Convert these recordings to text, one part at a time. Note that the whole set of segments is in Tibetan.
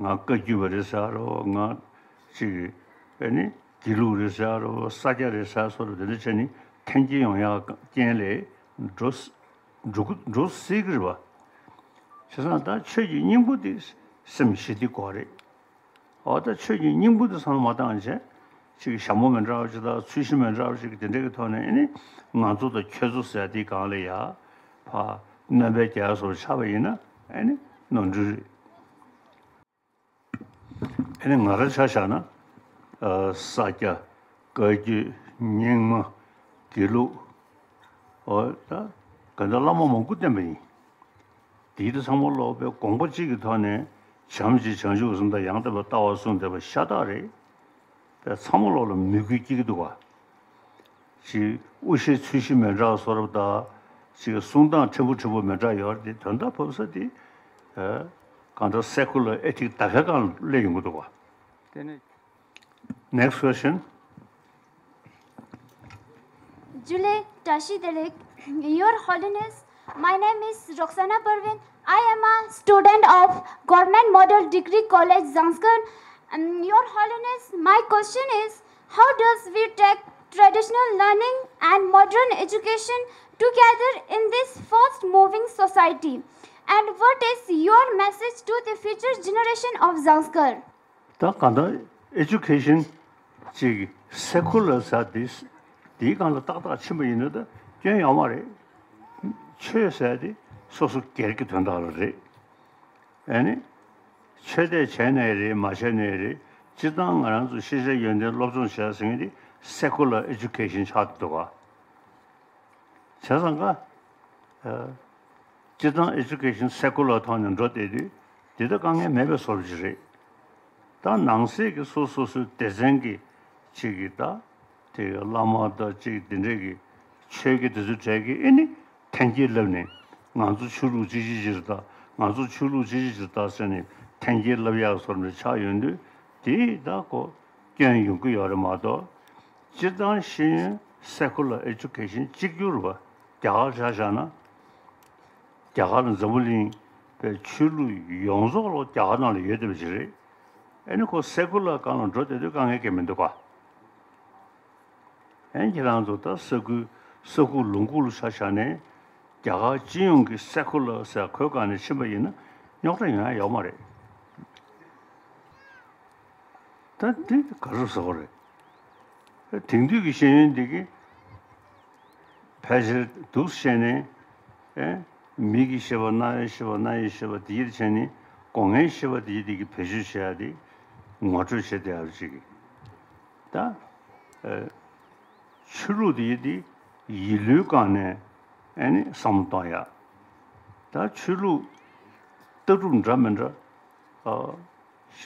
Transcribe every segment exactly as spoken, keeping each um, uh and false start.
ང་བཀའ་བརྒྱུད་པ་རེད་ཟེར་རོ། ང་ཅིག་ཨེ་ནི་དགེ་ལུགས་རེད་ཟེར་རོ། ས་སྐྱ་རེད་ཟེར་སོགས་དེ་འདྲ་བྱས་ནས་འཐེན་འཁྱེར་ཡོང་ཡག་རྐྱེན་ལས་འགྲོ་ས་འགྲོ་གི་འགྲོ་སྲིད་ཀྱི་རེད་པ། བྱས་ཙང་ད་ཆོས་ཀྱི་སྙིང་པོ་དེ་སེམས་ཞི་བདེ་དགོས་རེད། འོ་ད་ཆོས་ཀྱི་སྙིང་པོ་དེ་བསམ་བློ་མ་བཏང་བྱས་ཅིག་ཞྭ་མོ་མི་འདྲ་བ་ཅིག་དང་ཚུལ་ཤིང་མི་འདྲ་བ་ཅིག་དེ་འདྲ་གི་ཐོག་ནས་ཨེ་ནི་ང་ཚོ་དང་ཁྱོད་ཚོ་ཟེར་དེའི་སྒང་ལ་ཡ་ཕ་སྣོན་པའི་རྒྱལ་སོགས་ཆགས་པ་ཡིན་ན་ཨེ་ནི་ནོར་འཁྲུལ་རེད། ཨེ་ནི་ང་རང་ཆ་བཞག་ན་ཨ་ས་སྐྱ་བཀའ་བརྒྱུད་རྙིང་མ་དགེ་ལུགས་འོ་ད་ག་འདྲ་བླ་མ་མང་པོ་བསྟེན་པ་ཡིན། དེའི་དེ་ཚང་མ་ལོག་པའི་དགོངས་པ་གཅིག་གི་ཐོག་ནས་བྱམས་ཀྱི་བྱང་ཆུབ་གསུམ་དང་ཡང་དག་པའི་ལྟ་བ་གསུངས་བསྡད་པ་ཤ་སྟག་རེད། པའི་ཚང་མ་ལོག་ལ་མོས་གུས་སྐྱེ་གི་འདུག་ག་ཅིག་དབུ་ཞྭའི་ཚུལ་ཤིང་མི་འདྲ་བ་བཟོ་རབས་དང་། ཅིག་གསུང་སྟངས་ཕྲན་བུ་ཕྲན་བུ་མི་འདྲ་ཡོད་རེད་དེ་དོན་དག་བབས་ས་དེ། ཨ་གང་ལྟར་སེ་ཀུ་ལར་ཨེ་ཐིག་ད་གའི་སྒང་ལ་སླེབས་ཡོང་གི་འདུག་ག་དེ་ནས། Next question. Julie Tashi Delek, Your Holiness, my name is Roxana Parvin. I am a student of Government Model Degree College, Zanskar. Um, Your Holiness, my question is, how does we take traditional learning and modern education together in this fast-moving society? And what is your message to the future generation of Zanskar? ད་གང་ལྟར་ཨེ་ཌུ་ཀེ་ཤན་ཅིག་སེ་ཀུ་ལར་ཟེར་དེ་དེའི་སྒང་ལ་ཏག་ཏག་ཕྱིན་པ་ཡིན་ན་ད་སྐྱོན་ཡོད་མ་རེད། ཆོས་ཟེར་དེ་སོ་སོ་སྒེར་གྱི་དོན་དག་ལ་རེད། ཨ་ནི་ཆོས་དད་བྱས་ནའི་རེད་མ་བྱས་ནའི་རེད། སྤྱིར་བཏང་ང་རང་ཚོ་ཤེས་བྱ་ཡོན་ཏན་སློབ་སྦྱོང་བྱས་ཟེར་མཁན་དེ་སེ་ཀུ་ལར་ཨེ་ཌུ་ཀེ་ཤན་ཆགས་འདུག་ག་བྱས་ཙང་ཀ། ཨ། སྤྱིར་བཏང་ཨེ་ཌུ་ཀེ་ཤན་སེ་ཀུ་ལར་ཐོག་ནས་འགྲོ་བསྡད་དུས་དེ་ལྟར་དཀའ་ངལ་མེད་པའི་བཟོ་འདྲ་ཅིག་རེད། ད་ནང་གསེས་ཀྱི་སོ་སོ་སོའི་སྡེ་ཚན་གྱི་ཅིག་གི་ད་དེ་གི་བླ་མ་དང་ཅིག་དེ་འདྲས་ཀྱི་ཆོས་ཀྱི་དེ་ཚོའི་གྲས་ཀྱི་ཨེ་ནི་འཐེན་འཁྱེར་ལབ་ནས་ང་ཚོ་ཆོས་ལུགས་ཅི་ཅི་ཅི་རེད་ད། ང་ཚོ་ཆོས་ལུགས་ཅི་ཅི་ཅི་རེད་ད་ཟེར་ནས་འཐེན་འཁྱེར་ལབ་ཡག་བཟོ་འདྲ་ཆགས་ཡོང་དུས་དེ་ད་ཁོ་སྐྱོན་ཡོང་གི་ཡོད་རེད་མ་གཏོགས། སྤྱིར་བཏང་ཤེས་ཡོན་སེ་ཀུ་ལར་ཨེ་ཌུ་ཀེ་ཤན་གཅིག་གྱུར་བ་རྒྱ་གར་ཆ་བཞག་ན། རྒྱ་གར་ལ་འཛམ་བུ་གླིང་པའི་ཆོས་ལུགས་ཡོངས་རྫོགས་ལ་རྒྱ་གར་ནང་ལ་ཡོད་བསྡད་པ་ཅིག་རེད། ཨ་ནི་ཁོ་སེ་ཀུ་ལར་སྒང་ལ་འགྲོ་བསྡད་དུས་དཀའ་ངལ་གང་ཡང་མི་འདུག་ག་ཨ་ནི་ཁྱེད་རང་ཚོ་ད་ས་ཁུལ་ས་ཁུག་ལུང་ཁུག་ལ་ཆ་བཞག་ནས་རྒྱ་གར་སྤྱི་ཡོངས་ཀྱི་སེ་ཀུ་ལར་ཟེར་ཁོའི་སྒང་ནས་ཕྱིན་པ་ཡིན་ན་རྙོག་དྲ་ཡོང་ཡ་ཡོད་མ་རེད། ད་འདི་ག་རེ་ཟེར་དགོས་རེད། དེང་དུས་ཀྱི་ཤེས་ཡོན་འདི་གིས་ཕལ་ཆེར་འདུག་བཤད་ནས་ཨེ། མིག་གི་ཤེས་པ་རྣ་བའི་ཤེས་པ་སྣ་ཡི་ཤེས་པ་འདི་ཡིད་བྱས་ནས་སྒོ་ལྔའི་ཤེས་པ་འདི་ཡིད་འདི་གིས་བེད་སྤྱོད་བྱེད་ཡ་དེ་ངོ་སྤྲོད་བྱེད་བསྡད་ཡ་ཅིག་གིས་ད་ཨེ། ཆོས་ལུགས་འདི་ཡིད་འདི་ཡིད་བློའི་སྒང་ནས་ཨེ་ནི་བསམ་བློ་གཏོང་ཡ། ད་ཆོས་ལུགས་ལྟ་གྲུབ་འདྲ་མི་འདྲ་ཨ།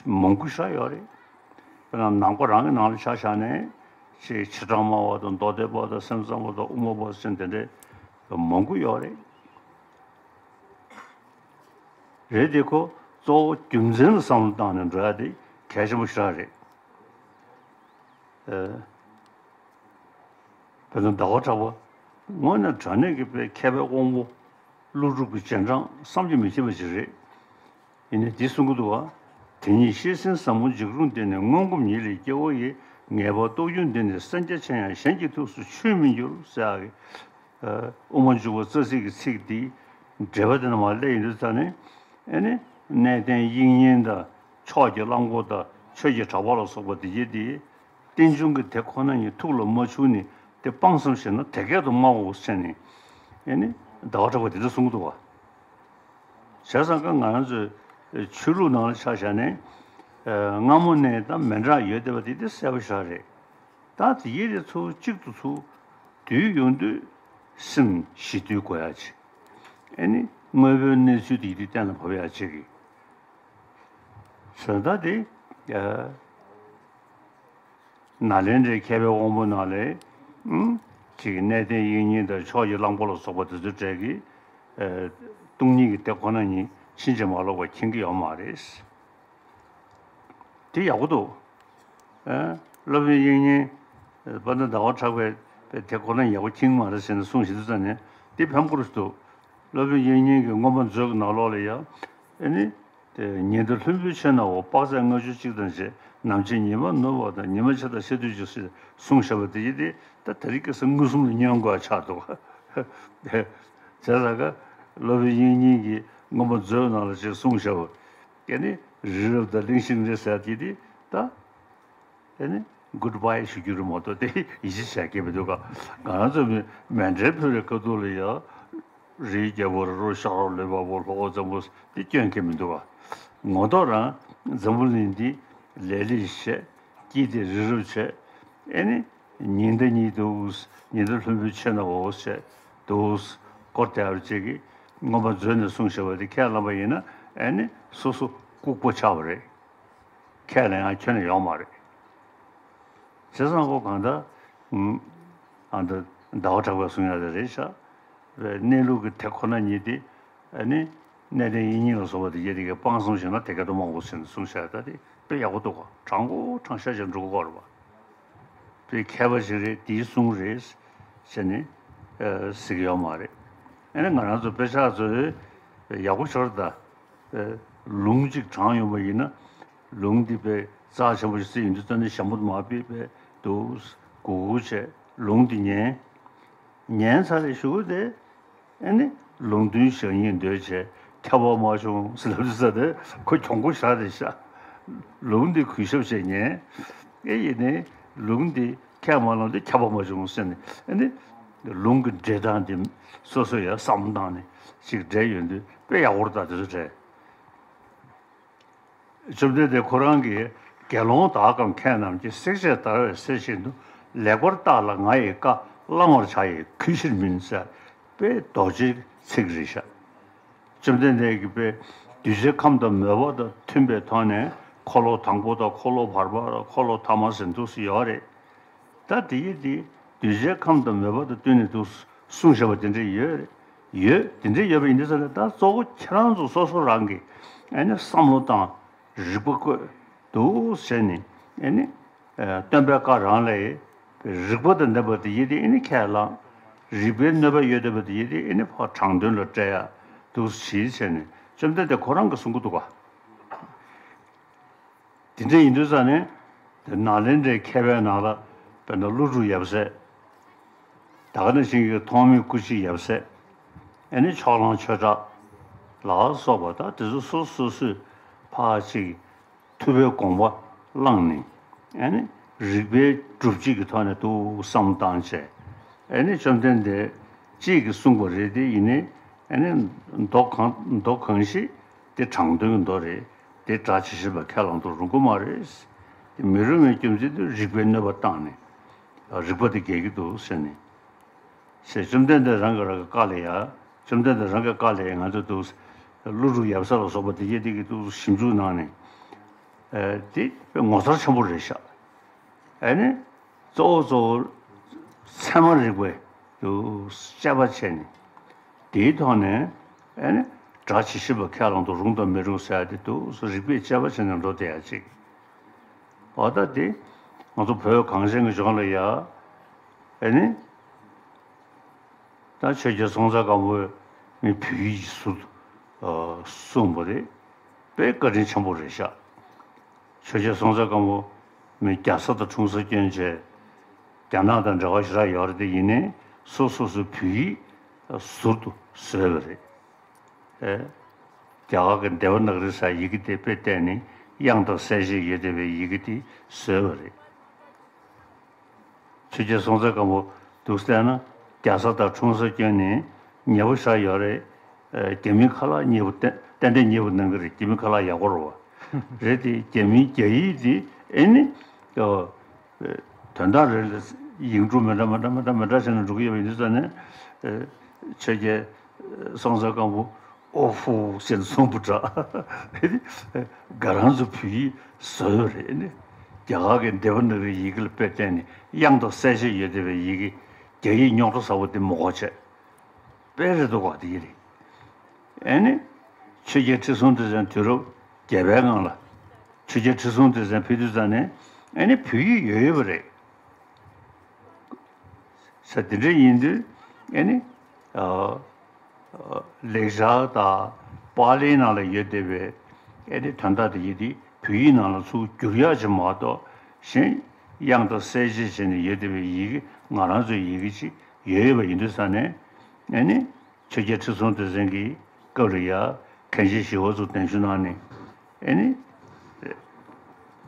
མང་པོ་ཞིག་ཡོད་རེད། དཔེར་ན་ནང་པ་རང་གི་ནང་ལ་ཆ་བཞག་ནས་ཅིག་ཕྱི་བྲང་སྨྲ་བ་དང་མདོ་སྡེ་པ་དང་སེམས་ཙམ་པ་དང་དབུ་མ་པ་ཟེར་དེ་འདྲའི་མང་པོ་ཡོད་རེད། རེད་དེ་ཁོ་གཙོ་བོ་རྒྱུ་མཚན་ལ་བསམ་བློ་བཏང་ནས་འགྲོ་ཡ་དེ་གལ་ཆེན་པོ་ཞིག་རེད། ཨ། དཔེར་ན་ཟླ་བ་གྲགས་པ་དངོས་གནས་དྲང་གནས་ཀྱི་དཔེ་མཁས་པའི་དབང་པོ་ཀླུ་སྒྲུབ་ཀྱི་རྗེས་འབྲང་བསམ་གྱིས་མི་ཁྱབ་པ་ཅིག་རེད། ཡིན་ནའི་འདི་གསུང་གི་འདུག་བ། དེ་ཉིད་ཤེས་བཞིན་ཟབ་མོ་འཇིགས་རུང་འདི་ནི། སྔོན་གོམས་ཉིད་ལས་སྐྱེ་བོ་ཡི། ངེས་པར་རྟོགས་འགྱུར་འདི་ནི་སེམས་རྒྱ་ཆེ་ཡང་གཞན་གྱི་ཐུགས་སུ་ཆུད་མི་འགྱུར་ཟེར་ཡག་གི་ཨ། དབུ་མ་འཇུག་པ་རྩ་ཚིག་གི་ཚིག་འདི་འགྲེལ་པ་དེ་ནས་མར་སླེབས་ཡོང་དུས་ཙ་ནས་ཨེ་ནི་གནས་བརྟན་དབྱིག་གཉེན་དང་ ཕྱོགས་ཀྱི་གླང་པོ་དང་ཆོས་ཀྱི་གྲགས་པ་ལ་སོགས་པ་དེ་ཡེ་དེ། རྟེན་འབྱུང་གི་དེ་ཁོ་ན་ཉིད་ཐུགས་ལ་མ་བྱུང་ནས་དེ་སྤང་བསམ་ཞེ་ན་དེ་སྐད་དུ་སྨྲ་འོ་ཟེར་ནས། ཨེ་ནི་ཟླ་བ་གྲགས་པ་དེ་འདྲ་གསུང་གི་འདུག་བ། བྱས་ཙང་ཀ་ང་རང་ཚོའི་ཆོས་ལུགས་ནང་ལ་ཆ་བཞག་ནས། སྔ་མོ་ནས་ད་མི་འདྲ་ཡོད་བསྡད་པ་དེ་དེ་གསལ་པོ་ཞིག་རེད། ད་དེ་ཡི་རེ་ཚུར་གཅིག་ཏུ་ཚུར་བསྡུས་ཡོང་དུས་སེམས་ཞི་དུལ་དགོས་ཡ་ཅིག་ཨེ་ནི་དངོས་པོའི་གནས་ཚུལ་དེ་ཡི་དེ་གཏན་ལ་ཕབ་ཡ་ཅིག་གི་བཟོ་ལྟ་དེ། ཨ། ནཱ་ལེནྡྲའི་མཁས་པའི་དབང་པོ་ནང་ལས། ཨང་། ཅིག་གནས་བརྟན་དབྱིག་གཉེན་དང་ཕྱོགས་ཀྱི་གླང་པོ་ལ་སོགས་པ་དེ་ཚོའི་གྲས་ཀྱིས། ཨ། སྟོང་ཉིད་ཀྱི་དེ་ཁོ་ན་ཉིད་ཕྱིན་ཅི་མ་ལོག་པ་མཁྱེན་གྱི་ཡོད་མ་རེད། དེ་ཡག་པོ་འདུག་ཨ། སློབ་དཔོན་དབྱིག་གཉེན། ཨ། དཔལ་ལྡན་ཟླ་བ་གྲགས་པས་དེ་ཁོ་ན་ཡག་པོ་མཁྱེན་གྱི་མ་རེད་ཟེར་ནས་གསུངས་བཞིན་དུ་ཙམ་ནས་དེ་ཕན་པོ་རེད་འདུག་སློབ་དཔོན་དབྱིག་གཉེན་གྱི་མངོན་པ་མཛོད་ཀྱི་ནང་ལོགས་ལ་ཡང་། ཨེ་ནི། དེ་ཉི་ཟླ་ལྷུན་པོའི་ཕྱེད་ན་འོ་དཔག་ཚད་ལྔ་བཅུ་གཅིག་དང་བཅས། ནམ་ཕྱེད་ཉི་མ་ནུབ་པ་དང་ཉི་མ་ཕྱེད་དང་ཕྱེད་དུས་ཀྱི་ཕྱིར་གསུངས་བཞག་པ་དེ་ཡི་དེ་ད་དེ་རིང་ཁ་སང་མངོན་སུམ་ལ་ཉན་དགོས་ཆགས་འདུག་བྱས་ཙང་ཀ་སློབ་དཔོན་དབྱིག་གཉེན་གྱིས་མངོན་པ་མཛོད་ནང་ལ་ཅིག་གསུངས་བཞག་པ། ཨེ་ནི་རི་རབ་དང་གླིང་བཞི་རེད་ཟེར་དེ་དེ་ད། ཨེ་ནི་གུཌ་བྷའི་ཞུ་རྒྱུ་རེད་མ་གཏོགས་དེ་ཡིད་ཆེས་བྱ་མཁན་མི་འདུག་ག་ང་རང་ཚོ་མི་མཎྜལ་ཕུལ་བའི་སྐབས་ཐོག་ལ་ཡང་། རིའི་རྒྱལ་པོ་རི་རབ་ཤག་རོ་ལེབ་པ་པོ་ལྷོ་ཁ་འཛམ་བུ་དེ་སྐྱོན་མཁན་མི་འདུག་ག་ངོ་ཐོག་རང་འཛམ་བུ་གླིང་འདི་ལས་ལས་བྱས། དཀྱིལ་དེ་རི་རབ་བྱས། ཨེ་ནི་ཉི་ཟླ་གཉིས་འདུག་ཉི་ཟླ་ལྷུན་པོའི་ཕྱེད་ན་འོ་བྱས་འདུག་སྐོར་དེ་ཨར་ཅིག་གིས་མངོན་པ་མཛོད་ནས་གསུངས་བཞག་པ་དེ་ཁས་བླངས་པ་ཡིན་ན། ཨེ་ནི་སོ་སོ་ལྐུགས་པ་ཆགས་པ་རེད། ཁས་ལེན་ཡང་ཁྱོན་ནས་ཡོང་མ་རེད། བྱས་ཙང་ཁོ་གང་ལྟར། ཨ། ད་ཟླ་བ་གྲགས་པས་གསུང་ཡ་དེ་རེད་ཤག་གནས་ལུགས་ཀྱི་དེ་ཁོ་ན་ཉིད་དེ། ཨ་ནི། གནས་བརྟན་དབྱིག་གཉེན་ལ་སོགས་པ་དེ་ཡེ་དེ་གའི་སྤང་བསམ་ཞེ་ན་དེ་སྐད་དུ་སྨྲ་འོ་ཟེར་ནས་གསུངས་བཞག་ད་དེ་དཔེ་ཡག་པོ་འདུག་ག་དྲང་པོ་དྲང་བཞག་ཅིག་འགྲོ་གི་ཡོད་རེད་པ། དཔེ་མཁས་པ་ཞིག་རེད། དེའི་གསུང་རེད་ཟེར་ནས། ཨ། ཟེར་གྱི་ཡོད་མ་རེད། ཨ་ནི་ང་རང་ཚོ་དཔེ་ཆ་ཚོས་ཡག་པོ་ཤོར་ད། ཨེ། ལུང་གཅིག་དྲངས་ཡོང་བ་ཡིན་ན། ལུང་འདི་དཔེ་རྩ་ཆེན་པོ་ཞིག་བརྩིས་ཡོང་དུས་ཙམ་ནས་ཞྭ་མོ་དུ་མ་ཕུད་པས་འདུག་གུག་གུག་བྱས་ལུང་འདི་ཉན། ཉན་ཚར་རེ་ཞུ་གི་དེ། ཨེ་ནི་ལུང་སྟོན་བཞག་སྙིང་འདོད་བྱས་ཐེ་བ་མ་བྱུང་ཟེར་ལབ་དུས་ཙམ་དེ་ཁོ་གྱོང་པོ་ཞེ་དྲག་རེད་ཤག་ལུང་འདི་གུས་ཞབས་བྱས་ཉན། ཨེ་ཡིན་ནའི་ལུང་འདི་ཁས་མ་བླངས་དུས་ཁྱབ་པ་མ་བྱུང་ཟེར་ནས། ཨེ་ནི་ལུང་གི་འགྲེལ་སྟངས་འདི་སོ་སོ་ཡང་བསམ་བློ་བཏང་ནས་ཅིག་འགྲེལ་ཡོང་དུས་དཔེ་ཡག་པོ་རེད་ད། དེ་ཚོ་འགྲེལ། བཅོམ་ལྡན་འདས་ཁོ་རང་གིས་དགེ་སློང་དག་གམ་མཁས་རྣམས་ཀྱིས། བསྲེག་བཅད་བརྡར་བའི་གསེར་བཞིན་དུ། ལེགས་པར་བརྟགས་ལ་ང་ཡི་བཀའ། བླང་བར་བྱ་ཡི་གུས་ཕྱིར་མིན་ཟེར། དཔེ་རྡོ་རྗེའི་ཚིག་རེད་ཤག་བཅོམ་ལྡན་འདས་ཀྱིས་དཔེ་གདུལ་བྱའི་ཁམས་དང་མོས་པ་དང་མཐུན་པའི་ཐོག་ནས་འཁོར་ལོ་དང་པོ་དང་འཁོར་ལོ་བར་པ་དང་འཁོར་ལོ་ཐ་མ་ཟེར་འདུག་སེ་ཡོད་རེད། ད་དེ་ཡི་དེ་གདུལ་བྱའི་ཁམས་དང་མོས་པ་དང་བསྟུན་ནས་འདུག་གསུངས་བཞག་པ་དེ་འདྲ་ཡོད་རེད། ཡོད། དེ་འདྲ་ཡོད་པ་ཡིན་དུས་ཙང་ནས་ད་གཙོ་བོ་ཁྱེད་རང་ཚོ་སོ་སོ་རང་གིས་ཨ་ནི་བསམ་བློ་བཏང་། རིག་པ་བཀོད། འདུག་ཟེར་ནས་ཨ་ནི། ཨ། སྟོན་པའི་བཀའ་རང་ལས། རིག་པ་དང་ལྡན་པ་དེ་ཡི་དེ་ཨ་ནི་ཁས་བླངས། རིག་པའི་གནོད་པ་ཡོད་བསྡད་པ་དེ་ཡི་དེ་ཨ་ནི་ཕར་དྲང་དོན་ལ་བཀྲལ་ཡ་འདུག་སེ་བྱས་ནས་བཅོམ་ལྡན་འདས་ཁོ་རང་གིས་གསུང་གི་འདུག་ག་དེ་འདྲ་ཡིན་དུས་ཙང་ནས་དེ་ནཱ་ལེནྡྲའི་མཁས་པའི་ནང་ལ་དཔེར་ན་ཀླུ་སྒྲུབ་ཡབ་སྲས། ད་ག་ནང་བཞིན་གྱི་ཐོགས་མེད་སྐུ་མཆེད་ཡབ་སྲས། ཨ་ནི་ཕྱོགས་གླང་ཆོས་གྲགས་ལ་སོགས་པ་ད་དེ་ཚོ་སོ་སོ་སོས་ཕར་ཅིག་ཐུབ་པའི་དགོངས་པ་བླངས་ནས། ཨ་ནི་རིགས་པའི་སྒྲུབ་བྱེད་ཀྱི་ཐོག་ནས་ཐུགས་བསམ་བཏང་བྱས། ཨ་ནི་བཅོམ་ལྡན་འདས་གཅིག་གིས་གསུངས་པ་རེད། དེ་ཡིན་ནའི་ཨ་ནི་མདོ་གང་མདོ་གང་ཞིག་དེ་དྲང་དོན་གྱི་མདོ་རེད། དེ་སྒྲ་ཇི་བཞིན་པ་ཁས་བླངས་དུ་རུང་གི་མ་རེད། དེ་མི་རུང་བའི་རྒྱུ་མཚན་དེ་རིགས་པའི་གནོད་པ་བཏང་ནས་རིགས་པ་དེ་འགལ་གྱི་འདུག་ཟེར་ནས། ཞེས་བཅོམ་ལྡན་འདས་རང་གི་རང་གི་བཀའ་ལ་ཡ། བཅོམ་ལྡན་འདས་རང་གི་བཀའ་ལ་ཡ་ང་ཚོས་འདུག་ཀླུ་སྒྲུབ་ཡབ་སྲས་ལ་སོགས་པ་དེ་ཡེ་དེ་གི་འདུག་ཞིབ་འཇུག་གནང་ནས། ཨེ། དེ་དཔེ་ངོ་མཚར་ཆེན་པོ་རེད་ཤག་ཨེ་ནི། གཙོ་བོ་གཙོ་བོ་ཚད་མ་རིག་པའི་འདུག་དཔྱད་པ་བྱས་ནས། དེའི་ཐོག་ནས་ཨེ་ནི། སྒྲ་ཇི་བཞིན་པ་ཁས་བླངས་དུ་རུང་དང་མི་རུང་ཟེར་ཡ་དེ་འདུག་སེ་རིགས་པས་དཔྱད་པ་བྱས་ནས་འགྲོ་བསྡད་ཡ་ཅིག་འོ་ད་དེ་ང་ཚོ་བོད་གངས་ཅན་གྱི་ལྗོངས་ལ་ཡ། ཨེ་ནི། ད་ཆོས་རྒྱལ་སྲོང་བཙན་སྒམ་པོས་མི་བོད་ཡིག་ཟུར་དུ་གསུངས་པ་རེད། དཔེ་བཀའ་དྲིན་ཆེན་པོ་རེད་ཤག་ཆོས་རྒྱལ་སྲོང་བཙན་སྒམ་པོ་མི་རྒྱ་བཟའ་དང་འཁྲུངས་ས་སྐྱོན་བྱས། རྒྱ་ནག་དང་འབྲེལ་བ་ཞེ་དྲག་ཡོད་རེད། དེ་ཡིན་ནའི་སོ་སོ་སོའི་བོད་ཡིག་ཟུར་དུ་བཟོས་པ་རེད། ཨེ། རྒྱ་གར་གྱི་དེ་ཝ་ན་ག་རི་ཟེར་ཡི་གེ་དེ་དཔེ་བལྟས་ནས་ དབྱངས་དང་གསལ་བྱེད་ཡོད་བསྡད་པའི་ཡི་གེ་དེ་བཟོས་པ་རེད། ཆོས་རྒྱལ་སྲོང་བཙན་སྒམ་པོ་འདུག་བལྟས་ན་རྒྱ་བཟའ་དང་འཁྲུངས་ས་སྐྱོན་ནས་ཉེ་པོ་ཞེ་དྲག་ཡོད་རེད། ཨ། རྒྱ་མིའི་ཁ་ལག་མཉེས་པོ་ཏན་ཏན་ཏན་མཉེས་པོ་གནང་གི་རེད། རྒྱ་མིའི་ཁ་ལག་ཡག་པོ་རེད་པ། རེད་དེ་རྒྱ་མིའི་རྒྱ་ཡིག་དེ་ཨེ་ནི། ཨོ། དོན་དག་རེ་ལ་ཡིག་འབྲུ་མི་འདྲ་མི་འདྲ་མི་འདྲ་མི་འདྲ་བྱས་ནས་འགྲོ་གི་ཡོད་པ་ཡིན་དུས་ཙང་ནས། ཨེ། ཆོས་རྒྱལ་སྲོང་བཙན་སྒམ་པོ་ཨོ་ཧྥུ་ཟེར་ནས་གསུངས་པ་འདྲ། ང་རང་ཚོ་བོད་ཡིག་བཟོས་ཡོད་རེད་ནི། རྒྱ་གར་གྱི་དེ་བ་ན་གི་ཡི་གེ་ལ་དཔེ་བལྟས་ནས་དབྱངས་དང་གསལ་བྱེད་ཡོད་བསྡད་པའི་ཡི་གེ། རྒྱ་ཡིག་རྙོག་དྲ་ཟ་བོ་དེ་མི་གོ་བྱས། དཔེ་རེད་འདུག་ག་དེ་ཡིན་རེད། ཨེ་ནི། ཆོས་རྒྱལ་ཁྲི་སྲོང་ལྡེ་བཙན་དུས་རབས་བརྒྱད་པའི་སྔོན་ལ། ཆོས་རྒྱལ་ཁྲི་སྲོང་ལྡེ་བཙན་ཕེབས་དུས་ཙང་ནས་ཨེ་ནི་བོད་ཡིག་ཡོད་ཡོད་པ་རེད། ས་དེ་འདྲ་ཡིན་དུས་ཨེ་ནི། ཨ། ཨ། ལེགས་སྦྱར་དང་པཱ་ལིའི་ནང་ལ་ཡོད་བསྡད་པའི་ཨེ་ནི་དོན་དག་དེ་ཡིན་དུས་བོད་ཡིག་ནང་ལ་ཚུར་བསྒྱུར་ཡག་ཅིག་མ་གཏོགས་གཞན་དབྱངས་དང་གསལ་བྱེད་བྱས་ནས་ཡོད་བསྡད་པའི་ཡི་གེ་ང་རང་ཚོའི་ཡི་གེ་ཅིག་ཡོད་ཡོད་པ་ཡིན་དུས་ཙང་ནས་ཨེ་ནི། ཆོས་རྒྱལ་ཁྲི་སྲོང་ལྡེ་བཙན་གྱི་སྐབས་ལ་ཡ་མཁན་ཆེན་ཞི་བ་འཚོ་གདན་ཞུ་གནང་ནས་ཨེ་ནི།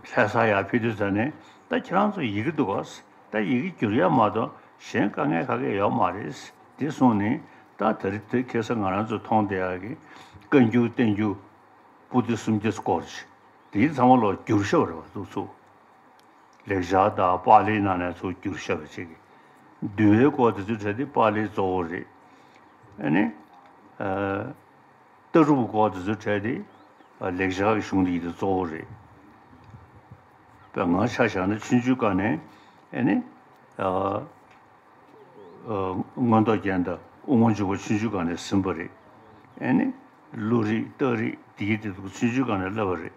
ལྷ་ས་ཡར་ཕེབས་དུས་ཙང་ནས་ད་ཁྱེད་རང་ཚོ་ཡི་གེ་འདུག་ག་ད་ཡི་གེ་བསྒྱུར་ཡག་མ་གཏོགས་གཞན་དཀའ་ངལ་ག་གེ་ཡོད་མ་རེད། དེ་གསུངས་ནས་ད་དེ་རིང་དེ་ཁ་སང་ང་རང་ཚོ་མཐོང་བསྡད་ཡག་གི་བཀའ་འགྱུར་བསྟན་འགྱུར་པོ་ཏི་སུམ་བརྒྱ་སྐོར་ཅིག་དེའི་ཚང་མ་ལོག་བསྒྱུར་བཞག་པ་རེད་པ། ཚུར་ཚུར། ལེགས་སྦྱར་དང་པཱ་ལིའི་ནང་ནས་ཚུར་བསྒྱུར་བཞག་པ་ཅིག་གི། འདུལ་བའི་སྐོར་དེ་ཚོའི་གྲས་དེ་པཱ་ལི་གཙོ་བོ་རེད། ཨ་ནི། ཨ། ལྟ་གྲུབ་སྐོར་དེ་ཚོའི་གྲས་དེ་ལེགས་སྦྱར་གྱི་གཞུང་དེ་ཡིན་དེ་གཙོ་བོ་རེད། པས་ང་ཆ་བཞག་ན་ཆུང་ཆུང་སྒང་ནས་ཨ་ནི། ཨ། ཨ། མངོན་རྟོགས་རྒྱན་དང་དབུ་མ་འཇུག་པ་ཆུང་ཆུང་སྒང་ནས་ཟིན་པ་རེད། ཨ་ནི། ཀླུ་རིགས་རྟ་རིགས་འདི་གི་དེ་ཚོ་ཆུང་ཆུང་སྒང་ནས་བསླབས་པ་རེད།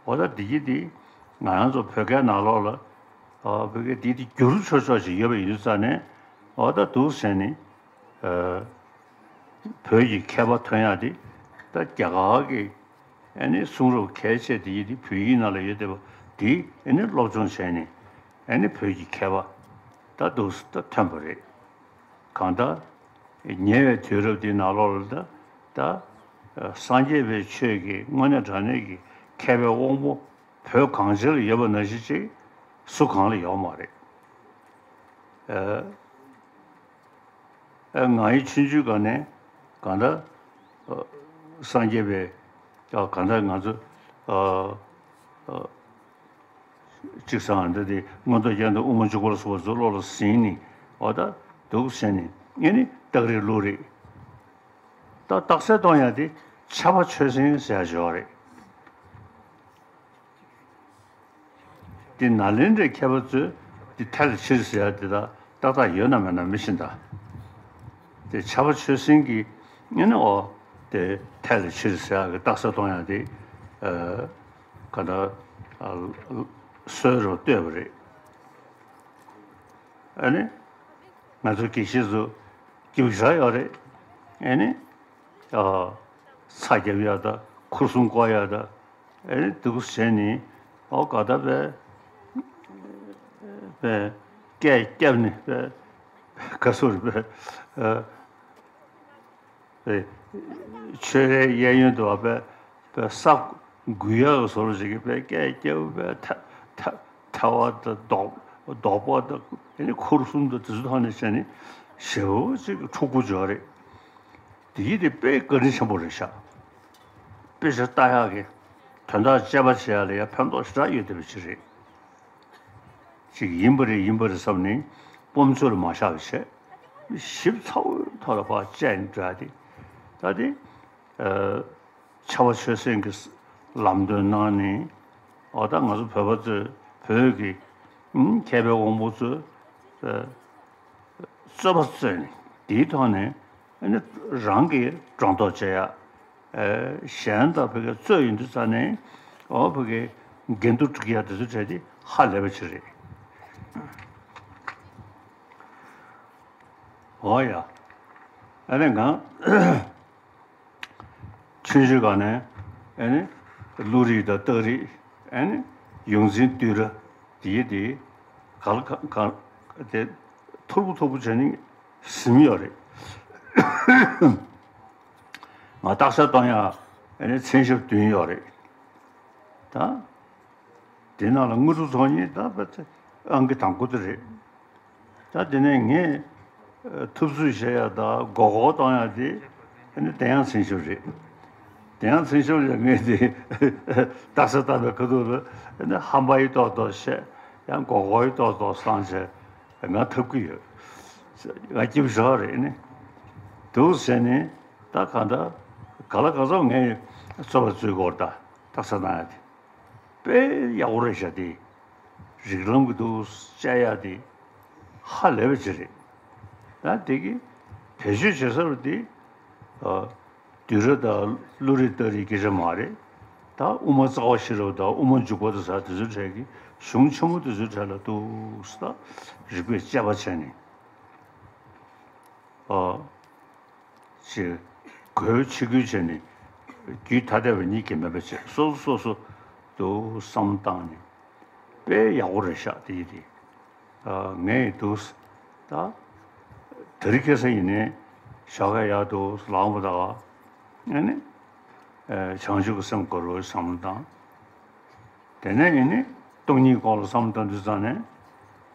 འོ་ད་འདི་གི་དེ་ང་རང་ཚོ་བོད་སྐད་ནང་ལོགས་ལ། ཨ། བོད་སྐད་འདི་དེ་བསྒྱུར་ཆོག་ཆོག་ཅིག་ཡོད་པ་ཡིན་དུས་ཙང་ནས་འོ་ད་འདུག་ཟེར་ནས། ཨ། བོད་ཀྱི་མཁས་པ་ཐོན་ཡག་དེ་ད་རྒྱ་གར་གྱི་ཨ་ནི་གསུང་རབ་གལ་ཆེ་དེ་ཡི་དེ་བོད་ཡིག་ནང་ལ་ཡོད་བསྡད་པ་དེ་ཨ་ནི་སློབ་སྦྱོང་བྱས་ནས་ཨ་ནི་བོད་ཀྱི་མཁས་པ་ད་འདུག་ད་ཐོན་པ་རེད། གང་ལྟར་ཉེ་བའི་དུས་རབས་འདིའི་ནང་ལོགས་ལ་ད་ད་སངས་རྒྱས་པའི་ཆོས་ཀྱི་དངོས་གནས་དྲང་གནས་ཀྱི་མཁས་པའི་དབང་པོ་བོད་གངས་ཅན་ལ་ཡོད་པ་ནང་བཞིན་ཅིག་སུ་གང་ལ་ཡོད་མ་རེད། ཨ། ཨ། ང་ཡི་ཆུང་ཆུང་སྒང་ནས་གང་ལྟར། ཨ། སངས་རྒྱས་པའི། ཨ། གང་ལྟར་ང་ཚོ། ཨ། ཨ། གཅིག་སང་འདི་དེ་མངོན་རྟོགས་རྒྱན་དང་དབུ་མ་འཇུག་པ་ལ་སོགས་པ་ཚོ་བློ་ལ་ཟིན་ནས་འོ་ད་འདུག་ཟེར་ནས་ཨེ་ནི་རྟགས་རིགས་ཀླུ་རིགས། ད་རྟགས་གསལ་གཏོང་ཡག་དེ་ཕྱྭ་པ་ཆོས་སེང་ཟེར་ཡག་ཅིག་ཡོད་རེད། དེ་ནཱ་ལེནྡྲའི་མཁས་པ་ཚོས་དེ་ཐལ་ཕྱིར་ཟེར་ཡག་དེ་དག་ཏག་ཏག་ཡོད་ན་མེད་ན་མི་ཤེས་ད། དེ་ཕྱྭ་པ་ཆོས་སེང་གིས་ཨེ་ནི་འོ་དེ་ཐལ་ཕྱིར་ཟེར་ཡག་གི་རྟགས་གསལ་གཏོང་ཡག་དེ། ཨ། ག་ད། ཨ། སྲོལ་རུ་བཏོད་པ་རེད། ཨ་ནི། ང་ཚོ་དགེ་བཤེས་ཚོ་རྒྱུགས་ཤར་ཡོད་རེད། ཨ་ནི། ཨ། ཚ་རྒྱབ་ཡག་དང་ཁུར་གསུམ་བསྐོར་ཡག་དང་། ཨ་ནི་འདུག་བྱས་ནས་ཨོ་ག་ད་པས་པས་སྐད་བརྒྱབ་ནས་པས་ག་སོ་རེད་པས། ཨ། པས་ཆོས་རའི་གཡས་གཡོན་དུ་བ་པས་པས་ས་འགུལ་ཡག་གི་བཟོ་འདྲ་ཞིག་གིས་པས་སྐད་བརྒྱབ་པས་ཐལ་ཐལ་ཐལ་བ་དང་རྡོག་རྡོག་པ་དང་ཨ་ནི་ཁུར་གསུམ་དང་དེ་ཚོ་ཐོག་ནས་བྱས་ནས་ཞེ་པོ་ཅིག་འཁྲུག་པོ་འཇོག་རེད། དེ་ཡིན་དེ་དཔེ་བཀའ་དྲིན་ཆེན་པོ་རེད་ཤག་དཔེ་ཆ་ལྟ་ཡག་གི་དོན་དག་དཔྱད་པ་བྱེད་ཡག་ལ་ཡང་ཕན་ཐོགས་ཞེ་དྲག་ཡོད་བསྡད་པ་ཅིག་རེད། ཅིག་ཡིན་པ་རེད་ཡིན་པ་རེད་བསམ་ནས་སྤོམ་ཚོད་ལ་མ་བཞག་པ་བྱས། ཞིབ་ཚགས་པོའི་ཐོག་ལ་ཕར་དཔྱད་ནས་འགྲོ་ཡག་དེ། ད་དེ། ཨ། ཕྱྭ་པ་ཆོས་སེང་གིས་ལམ་སྟོན་གནང་ནས་འོ་ད་ང་ཚོ་བོད་པ་ཚོས་བོད་ཀྱི་ཨུམ་མཁས་པའི་དབང་པོ་ཚོས་ཨ་རྩོད་པ་རྩོད་ནས་དེའི་ཐོག་ནས་ཨ་ནི་རང་གིས་སྒྲོ་འདོགས་བཅད་ཡག་ཨ། གཞན་དག་བོད་སྐད་རྩོད་ཡོང་དུས་ཙ་ནས་འོ་བོད་སྐད་འགལ་འདུ་སྒྲིག་ཡག་དེ་ཚོ་གྲས་དེ་ཧ་ལས་པ་ཅིག་རེད། འོ་ཡ། ཨ་ནི་ང་ཆུང་ཆུང་སྒང་ནས་ཨ་ནི་ཀླུ་རིགས་དང་སྟག་རིགས་ཨ་ནི་ཡོངས་འཛིན་བདུད་ར་དེ་དེ་ག་ལ་ག་ག་དེ་ཐོར་བུ་ཐོར་བུ་བྱས་ནས་ཟིན་ཡོད་རེད། ང་རྟགས་གསལ་གཏོང་ཡག་ཨ་ནི་མཚན་ཞབས་བདུན་ཡོད་རེད། ད་དེ་ནང་ལ་དངོས་གྲུབ་ཚོགས་གཉིས་ད་ཕལ་ཆེར་ཨང་ཀི་དང་པོ་དེ་རེད། ད་དེ་ནས་ངས་ཨ་ཐུབ་ཚོད་བྱེད་ཡ་དང་མགོ་སྐོར་གཏོང་ཡ་དེ་ཨ་ནི་བདེ་ཡངས་མཚན་ཞབས་རེད། བདེ་ཡངས་མཚན་ཞབས་ལ་ངས་དེ་རྟགས་གསལ་བཏང་བའི་ཁ་ཐུག་ལ་ཨ་ནི་ཧམ་པ་ཡི་ཏོག་ཏོག་བཤད། ཡང་མགོ་སྐོར་ཡི་ཏོག་ཏོག་བཏང་བྱས་ང་ཐུབ་ཀྱི་ཡོད། ང་སྐྱིད་པོ་ཞེ་དྲག་རེད། ཨ་ནི་འདུག་ཟེར་ནས་ད་གང་ལྟར་ག་ལ་ག་ཚོད་ངས་རྩོད་པ་རྩོད་དགོས་རེད། ད་རྟགས་གསལ་བཏང་ཡ་དེ། དཔེ་ཡག་པོ་རེད་ཤག་དེ། རིགས་ལམ་གྱི་འདུག་དཔྱད་ཡག་དེ་ཧ་ལས་པ་ཅིག་རེད། ད་དེ་གི་བེད་སྤྱོད་བྱེད་ས་རུ་དེ་ཨ་དུས་རབས་དང་བློ་རིག་སྟ་རེའི་སྐད་ཆ་མ་རེད། ད་དབུ་མ་རྩ་བ་ཤེས་རབ་དང་དབུ་མ་འཇུག་པ་དང་ཟེར་དེ་ཚོའི་གྲས་ཀྱི་གཞུང་ཆེན་མོ་དེ་ཚོའི་གྲས་ལ་འདུག་ད་རིག་པའི་དཔྱད་པ་བྱས་ནས། ཨ། ཅེས་གོས་ཕྱི་གོས་བྱས་ནས་རྒྱུད་ཐ་དད་པ་གཉིས་ཀྱི་མེད་པ་བྱས། སོ་སོ་སོ་སོ་དུ་བསམ་བཏང་ནས་དཔེ་ཡག་པོ་རེད་ཤག་དེ་ཡིན་དེ། ཨ། ངས་འདུག་ད་དེ་རིང་ཁ་སང་ཡིན་ནའི་ཞོགས་ཀས་ཡར་འདུག་ལངས་པ་དང་ཨ་ནི་ཨ་བྱང་ཆུབ་ཀྱི་སེམས་སྐོར་བའི་བསམ་བློ་བཏང་། དེ་ནས་ཡིན་ནི་སྟོང་ཉིད་སྐོར་ལ་བསམ་བཏང་དུས་ཙང་ནས།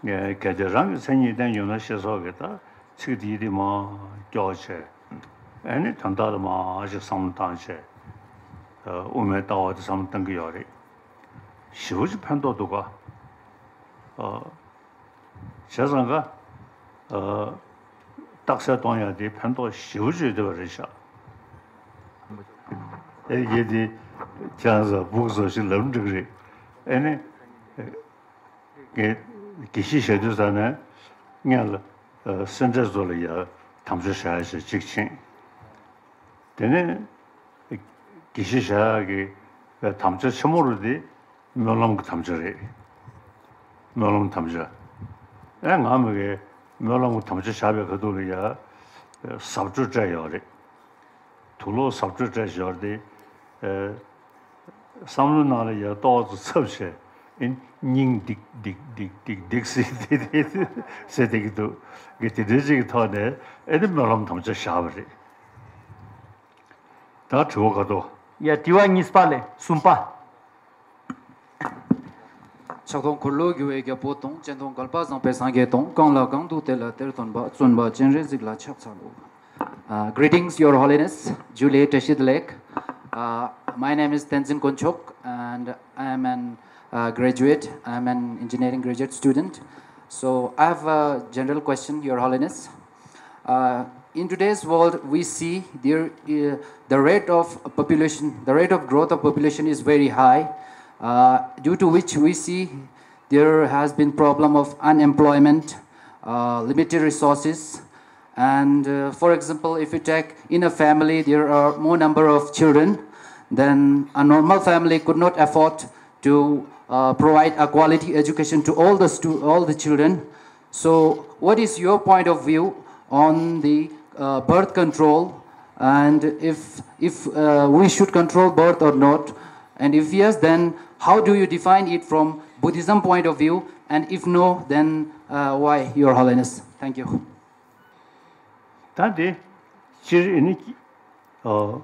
ཨེ། གལ་ཏེ་རང་གི་མཚན་ཉིད་བསྟན་ཡོད་ན་ཞེས་སོགས་ཀྱི་ད་ཚིག་དེ་ཡིད་དེ་མར་སྐྱོར་བྱས། ཨེ་ནི་དོན་དག་ལ་མར་ཞིག་བསམ་བློ་བཏང་བྱས། ཨ། དབུ་མའི་ལྟ་བ་དེ་བསམ་བློ་བཏང་གི་ཡོད་རེད། ཞེ་པོ་ཅིག་ཕན་ཐོགས་འདུག་ག་ཨ། བྱས་ཙང་ག་ཨ། རྟགས་གསལ་གཏོང་ཡག་དེ་ཕན་ཐོགས་ཞེ་པོ་ཅིག་ཡོད་བསྡད་པ་རེད་ཤག་ཨེ། ཡེ་དེ་ཁྱེད་རང་ཚོ་སྦུག་བཟོ་ཞིག་ལབ་འགྲིག་རེད། ཨེ་ནི། ངས་དགེ་བཤེས་བྱ་དུས་ཙ་ནས་སྔོན་ལ་ཨ་སེ་འབྲས་ཚོ་ལ་ཡ་དམ་བཅའ་བཞག་ཡ་ཞིག་གཅིག་ཕྱིན། དེ་ནས་དགེ་བཤེས་བྱ་ཡག་གི་དམ་བཅའ་ཆེན་མོ་རུ་དེ་སྨོན་ལམ་གྱི་དམ་བཅའ་རེད། སྨོན་ལམ་དམ་བཅའ། ཨེ། ང་མི་གའི་སྨོན་ལམ་གྱི་དམ་བཅའ་བཞག་པའི་ཁ་ཐུག་ལ་ཡ་ཟབ་སྤྲོས་སྤྲད་ཡོད་རེད། དུག་ལོག་ཟབ་སྤྲོས་སྤྲད་ཞོར་དེ། ཨེ། བསམ་བློ་ནང་ལ་ཡ་ཏོག་ཙམ་འཚབ་བྱས། ཨེ། སྙིང་སྡིག་སྡིག་སྡིག་སྡིག་སྡིག་ཟེར་དེ་དེ་ཟེར་བསྡད་ཀྱི་འདུག་གི། དེ་འདྲའི་ཅིག་གི་ཐོག་ནས་ཨེ་ནི་སྨོན་ལམ་དམ་བཅའ་བཞག་པ་རེད། ད་དྲི་བ་ག་དོ། ཡ། དྲི་བ་གཉིས་པ་ལས་གསུམ་པ། ཕྱག་སྟོང་འཁོར་ལོ་སྒྱུར་བའི་རྒྱལ་པོ་དང་། སྤྱན་སྟོང་བསྐལ་པ་བཟང་པོའི་སངས་རྒྱས་དང་། གང་ལ་གང་འདུལ་དེ་ལ་དེར་སྟོན་པ། བཙུན་པ་སྤྱན་རས་གཟིགས་ལ་ཕྱག་འཚལ་ལོ། Uh, greetings, Your Holiness, Julie Teshidlek. Uh, my name is Tenzin Konchok, and I am an uh, graduate. I am an engineering graduate student. So I have a general question, Your Holiness. Uh, in today's world, we see there, uh, the rate of population, the rate of growth of population is very high, uh, due to which we see there has been problem of unemployment, uh, limited resources, and uh, for example, if you take in a family, there are more number of children, then a normal family could not afford to uh, provide a quality education to all the stu- all the children. So, what is your point of view on the uh, birth control, and if if uh, we should control birth or not, and if yes, then how do you define it from Buddhism point of view, and if no, then uh, why, Your Holiness? Thank you. ད་དེ་སྤྱིར་ཨེ་ནི་ཨ་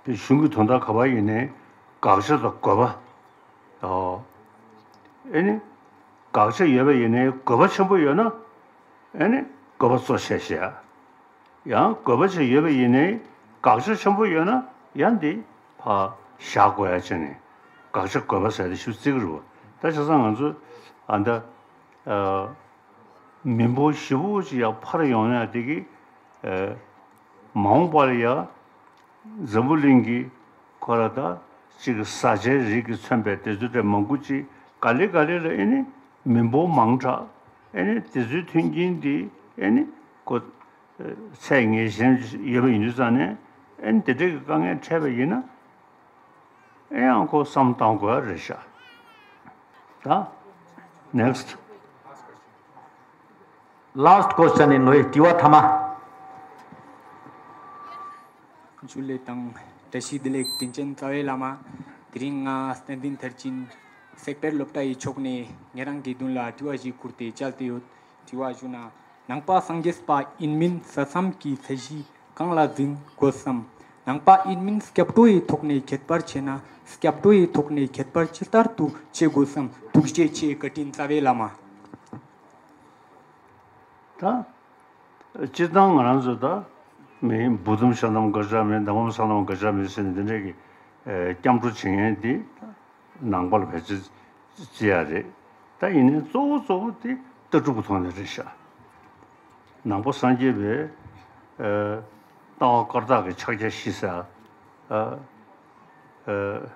གཞུང་གི་དོན་དག་ག་པར་ཡིན་ནའི་དགག་བྱ་དང་དགོས་པ། ཨ་ཨེ་ནི་དགག་བྱ་ཡོད་པ་ཡིན་ནའི་དགོས་པ་ཆེན་པོ་ཡོད་ན་ཨེ་ནི་དགོས་པ་གཙོ་ཆེ་བཞག་ཡང་དགོས་པ་ཆེ་ཡོད་པ་ཡིན་ནའི་དགག་བྱ་ཆེན་པོ་ཡོད་ན་ཡང་འདི་ཕར་བཞག་དགོས་ཡ་བྱས་ནས་དགག་བྱ་དགོས་པ་ཟེར་ཏེ་ཞུ་རྩིས་ཀྱི་རེད་བ། ད་བྱས་ཙང་ང་ཚོ་ཨ་ད་ཨ། མི་འབོར་ཞེ་པོ་ཅིག་ཡར་འཕར་ཡོང་ཡ་དེ་གི་ཨ་མ་འོངས་པ་ལ་ཡ་འཛམ་བུ་གླིང་གི་ཁོ་ར་ད་ཅིག་གི་བཟའ་བཅའི་རིགས་ཀྱི་མཚོན་པའི་དེ་ཚོ་དེ་མང་པོ་ཅིག་ག་ལེ་ག་ལེ་ལ་ཨེ་ནི་མི་འབོར་མང་དྲགས་ཨེ་ནི་དེ་ཚོའི་མཐུན་རྐྱེན་དེ་ཨེ་ནི་ཁོ་ཚད་ངེས་ཅན་ཡོད་པ་ཡིན་དུས་ཙང་ནས་ཨེ་ནི་དེ་འདྲ་གི་དཀའ་ངལ་འཕྲད་པ་ཡིན་ན། ཨེ་ཡང་ཁོ་བསམ་བཏང་དགོས་རེད་ཤག་ད་next. Last question in ལོའི་དྲི་བ་ཐ་མ། ཇུ་ལེ་དང་བཀྲ་ཤིས་བདེ་ལེགས། དྲིན་ཅན་རྩ་བའི་བླ་མ། དེ་རིང་ང་བསྟན་འཛིན་མཐར་ཕྱིན་སེག་ཊར་སློབ་གྲྭ་ཡི་ཕྱོགས་ནས་ཉེ་རང་གི་མདུན་ལ་དྲི་བ་ཞིག་ཁུར་ཏེ་བཅར་ཏེ་ཡོད། དྲི་བ་ཞུ་ན། ནང་པ་སངས་རྒྱས་པ་ཡིན་མིན་ས་མཚམས་ཀྱི་ཚད་གཞི་གང་ལ་འཛིན་དགོས་སམ། ནང་པ་ཡིན་མིན་སྐྱབས་འགྲོ་ཡི་ཐོག་ནས་ཁྱད་པར་ཕྱེ་ན། སྐྱབས་འགྲོ་ཡི་ཐོག་ནས་ཁྱད་པར་ཇི་ལྟར་དུ་ཕྱེ་དགོས་སམ། ཐུགས་རྗེ་ཆེ། བཀའ་དྲིན་རྩ་བའི་བླ་མ། ད། སྤྱིར་བཏང་ང་རང་ཚོ་ད། མི་བུ་དམ་ཤ་དམ་ག་ཅག་མེད། མདའ་མོམ་ས་དམ་ག་ཅག་མེད་ཟེར་ནས་འདི་འདྲས་ཀྱི། ཨེ། སྐྱབས་འགྲོ་བྱེད་མཁན་འདི། ནང་པ་ལ་ཕལ་ཆེར་བརྩི་ཡ་རེད། ད་ཡིན་ནའི་གཙོ་བོ་གཙོ་བོ་དེ་ལྟ་གྲུབ་ཀྱི་ཐོག་ནས་རེད་ཤག་ནང་པ་སངས་རྒྱས་པའི། ཨ། ལྟ་བ་བཀར་བཏགས་ཀྱི་ཕྱག་རྒྱ་བཞི་ཟེར། ཨ། ཨ།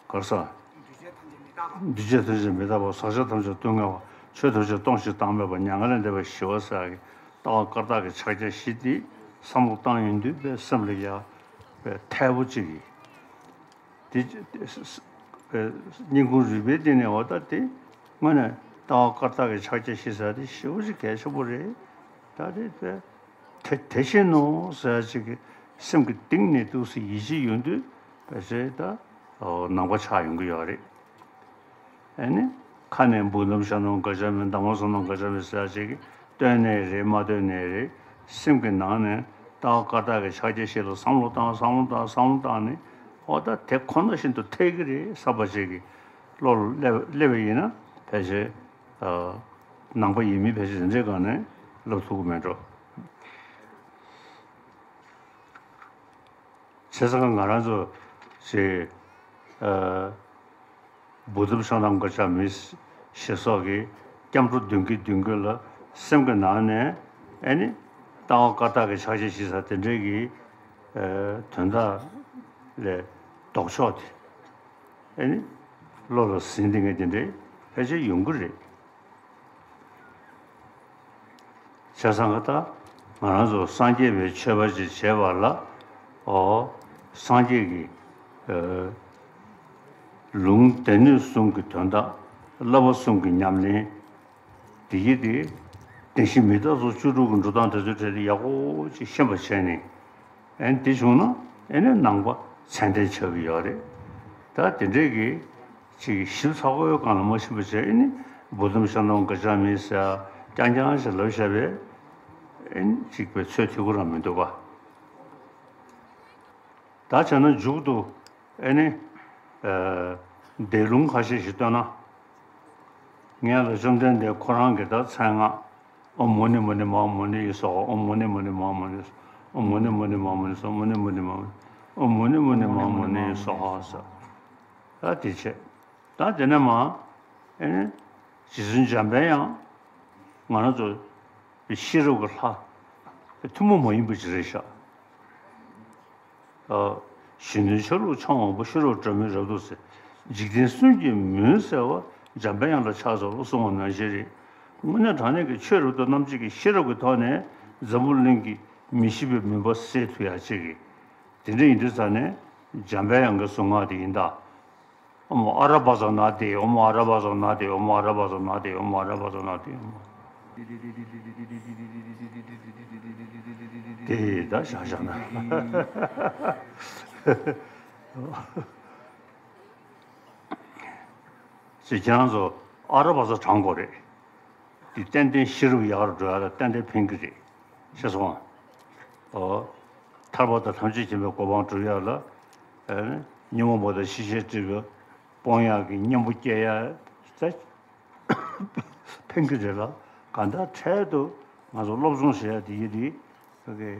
ག་རེ་ཟེར། འདུས་བྱས་ཐམས་ཅད་མི་རྟག་པ། ཟག་བཅས་ཐམས་ཅད་སྡུག་བསྔལ་བ། ཆོས་ཐམས་ཅད་སྟོང་ཞིང་བདག་མེད་པ། མྱ་ངན་ལས་འདས་པ་ཞི་བ་ཟེར་ཡ་གི་ལྟ་བ་བཀར་བཏགས་ཀྱི་ཕྱག་རྒྱ་བཞི་དེ་བསམ་བློ་བཏང་ཡོང་དུས་དཔེ་སེམས་ལ་ཡ་དཔེ་ཐལ་པོ་གཅིག་གིས། དེ། སྙན་ཁུང་རུས་པའི་གཏིང་ནས་འོ་ད་དེ་དངོས་གནས་ལྟ་བ་བཀར་བཏགས་ཀྱི་ཕྱག་རྒྱ་བཞི་ཟེར་དེ་ཞེ་པོ་ཅིག་གལ་ཆེན་པོ་རེད། ད་དེ་དཔེ་དེ་དེ་བཞིན་ནོ་ཟེར་ཅིག་གི་སེམས་ཀྱི་གཏིང་ནས་ཏོག་ཙམ་ཡིད་ཆེས་ཡོང་དུས་དཔེ་ཟེར་ད་ནང་པ་ཆགས་ཡོང་གི་ཡོད་རེད། ཨ་ནི། ཁ་ནས་འབུ་སྣུམ་ཤ་སྣུམ་ག་ཅག་མེད། མདའ་མོ་ས་སྣུམ་ག་ཅག་མེད་ཟེར་ཅིག་གི་སྟོན་ནའི་རེད། མ་སྟོན་ནའི་རེད། སེམས་ཀྱི་ནང་ནས་ལྟ་བ་བཀར་བཏགས་ཀྱི་ཕྱག་རྒྱ་བཞི་ལ་བསམ་བློ་བཏང་། བསམ་བློ་བཏང་། བསམ་བློ་བཏང་ནས་འོ་ད་དེ་ཁོ་ན་བཞིན་དུ་འཐད་ཀྱི་རེད་བསམ་པ་ཅིག་གི་བློ་ལ་སླེབས་སླེབས་པ་ཡིན་ན་ཕལ་ཆེར། ཨ། ནང་པ་ཡིན་མིན་ཕལ་ཆེར་དེ་འདྲའི་སྒང་ནས་ལབ་ཐུབ་ཀྱི་མེད་འགྲོ། བྱས་ཙང་ང་རང་ཚོ་ཞེས། ཨ། བུ་དམ་ཤ་དམ་ག་ཅག་མེད་ཞེས་སོགས་ཀྱི་སྐྱབས་འགྲོ་འདོན་གྱིན་འདོན་གྱིན་ལ་སེམས་ཀྱི་ནང་ནས་ཨ་ནི་ལྟ་བ་བཀར་བཏགས་ཀྱི་ཕྱག་རྒྱ་བཞི་ཟེར་དེ་འདྲའི་གི། ཨ། དོན་དག་ལས་ལྡོག་ཕྱོགས་དེ་ཨ་ནི་བློ་ལ་ཟིན་བསྡད་མཁན་དེ་འདྲའི་ཕལ་ཆེར་ཡོང་གི་རེད། བྱས་ཙང་ད་ང་རང་ཚོ་སངས་རྒྱས་པའི་ཆོས་པ་ཅིག་བྱེད་པ་ལ། ཨོ། སངས་རྒྱས་ཀྱི། ཨ། ལུང་སྡེ་སྣོད་གསུམ་གྱི་དོན་དག། བསླབ་པ་གསུམ་གྱི་ཉམས་ལེན། དེ་ཡི་དེ། བདེན་བཞི་མི་རྟག་སོགས་བཅུ་དྲུག་གི་འགྲོ་སྟངས་དེ་ཚོའི་གྲས་དེ་ཡག་པོ་ཅིག་ཤེས་པ་བྱས་ནས། ཨ་ནི་དེ་བྱུང་ན་ཨ་ནི་ནང་པ་ཚད་ལྡན་ཆགས་ཀྱི་ཡོད་རེད། ད་དེ་འདྲས་ཀྱི་ཅིག་ཞིབ་ཚགས་པོའི་སྒང་ལ་མ་ཕྱིན་པ་བྱས། ཨ་ནི་བུ་དམ་ཤ་དམ་ག་ཅག་མེད་ཟེར་རྐྱང་རྐྱང་ཞིག་ལབ་བཞག་པས་ཨ་ནི་ཅིག་པའི་ཚོད་ཐིག་པོ་རང་མི་འདུག་ག་ད་བྱས་ན་མཇུག་ཏུ་ཨ་ནི། ཨ། བཟླས་ལུང་ཁ་ཤས་ཤིག་བཏོན་ན། སྔོན་ལ་བཅོམ་ལྡན་འདས་ཁོ་རང་གི་ད་མཚན་སྔགས། ཨོཾ་མུ་ནེ་མུ་ནེ་མ་ཧཱ་མུ་ནེ་ཡེ་སྭཱ་ཧཱ། ཨོཾ་མུ་ནེ་མུ་ནེ་མ་ཧཱ་མུ་ནེ་ཡེ་སྭཱ་ཧཱ། ཨོཾ་མུ་ནེ་མུ་ནེ་མ་ཧཱ་མུ་ནེ་ཡེ་སྭཱ་ཧཱ། ཨོཾ་མུ་ནེ་མུ་ནེ་མ་ཧཱ་མུ་ནེ་ཡེ་སྭཱ་ཧཱ་ཟེར། ད་དེ་བྱས། ད་དེ་ནས་མ། ཨེ་ནི། རྗེ་བཙུན་འཇམ་པའི་དབྱངས། ང་རང་ཚོ་ཤེས་རབ་ཀྱི་ལྷ། ཐུན་མོང་མ་ཡིན་པ་ཅིག་རེད་ཤག་ཨ། གཞན་དོན་ཆ་ལུགས་འཆང་བ་པོ། ཤེས་རབ་སྒྲོན་མེ་རབ་ཏུ་གསལ། འཇིག་རྟེན་གསུམ་གྱི་མུན་སེལ་བ། འཇམ་པའི་དབྱངས་ལ་ཕྱག་འཚལ་ལོ་གསུངས་པ་ནང་བཞིན་རེད། དངོས་གནས་དྲང་གནས་ཀྱི་ཆོས་རབ་ཏུ་རྣམ་འབྱེད་ཀྱི་ཤེས་རབ་ཀྱི་ཐོག་ནས་འཛམ་བུ་གླིང་གི་མི་ཤེས་པའི་མུན་པ་སེལ་ཐུབ་ཡ་ཅིག་གི། དེ་འདྲ་ཡིན་དུས་ཙང་ནས་འཇམ་པའི་དབྱངས་ཀྱི་གཟུངས་སྔགས་དེ་ཡིན་ད། ཨོཾ་ཨ་ར་བ་ཛ་ན་དྷཱིཿ། ཨོཾ་ཨ་ར་བ་ཛ་ན་དྷཱིཿ། ཨོཾ་ཨ་ར་བ་ཛ་ན་དྷཱིཿ། ཨོཾ་ཨ་ར་བ་ཛ་ན་དྷཱིཿ། དེ་ད་བཞག་བཞག་ན། ཅེས་ཁྱེད་རང་ཚོ་ཨ་ར་བ་ཛ་བགྲང་དགོས་རེད། འདི་ཏན་ཏན་ཤེས་རབ་ཡག་རུ་འགྲོ་ཡ་ལ་ཏན་ཏན་ཕན་གྱི་རེད། ཤེས་སོང་ཨ། ཨོ། ཐར་པ་དང་ཐམས་ཅད་མཁྱེན་པའི་གོ་འཕང་སྒྲུབ་ཡ་ལ། ཨེ། ཉོན་མོངས་པ་དང་ཞི་བྱེད་སྒྲིབ་པ་སྤོང་ཡག་གི་གཉེན་པོ་སྐྱེ་ཡ་ད་ཕན་གྱི་རེད་ལ། གང་ལྟར་འཕྲལ་དུ་ང་ཚོ་སློབ་སྦྱོང་བྱེད་ཡ་དེ་ཡི་དེ་ཕ་གི་